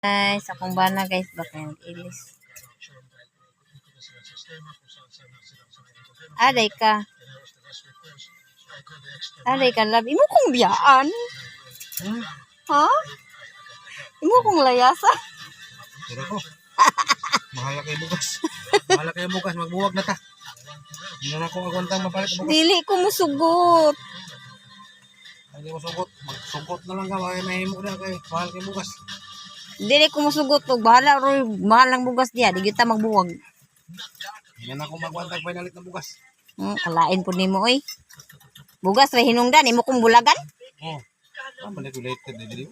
Guys, akong bana, guys, baka ilis. Aday ka. Aday ka, love. Imo kong biyaan. Ha? Imo kong layasa. Pero ko. Mahala kayo bukas. Mahala kayo bukas. Magbuwag na ta. Hindi na ako agwantang mapalit ang bukas. Dili ko musugot. Ay, hindi mo sugot. Magsugot na lang ka. May mahimo na kay. Mahal kayo bukas. Dili ko musugot og bahala roy mahal ang bugas diya, di kita magbuwag. Hindi na ako magwantang pinalit na bukas. Kalain po nimo oy. Bugas ra hinungdan imo kong bulagan. Oh. Ah, manipulated na dili.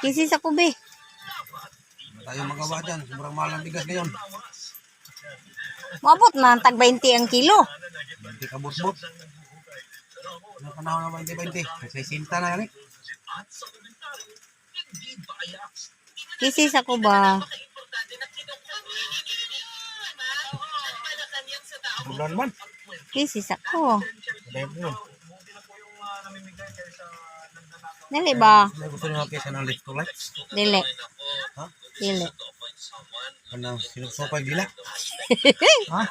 Kisi sa kubi. Wala tayo magawa dyan. Sobrang mahal ang bigas ngayon. Moabot na ang tag 20 ang kilo. Hindi ka bot-bot. Ano panahon na 20-20? 60 na yan eh. Kisi sa kuba. Bulan man. Kisi sa ko. Dahil mo. Dili ba? May gusto nyo kaysa ng left to right? Dili. Ha? Dili. Kanang sinuksupay dila? Ha?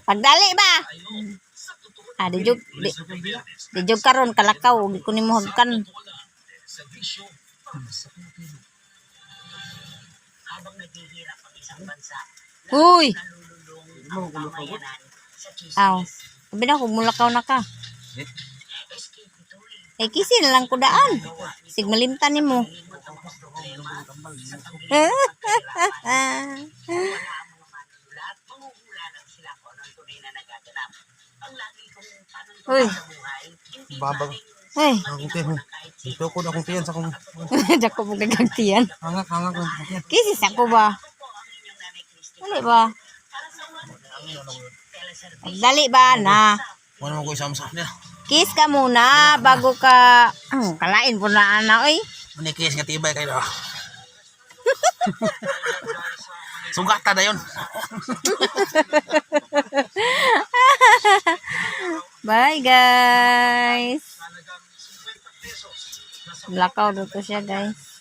Pagdali ba? Ah, di jud di jud karon kalakaw gi ko nimo hagkan. Uy! Aw. Sabi na kung mulakaw na ka. Eh? Eh, kisi na lang ko daan. Sig malimtan nimo. Uy, Babag. ay, Akong tiyan. Ito ko akong tiyan sa akong dako mo gagagtiyan. hangak hangak akong tiyan. Kisi sa ko ba? Dali ba? Dali ba na? Wala mo ko isam-sam niya. Kiss ka muna bago ka kalain po na ana oy. Manikis nga tibay kayo. Sugata na yun. Bye, guys. Lakaw dito siya, guys.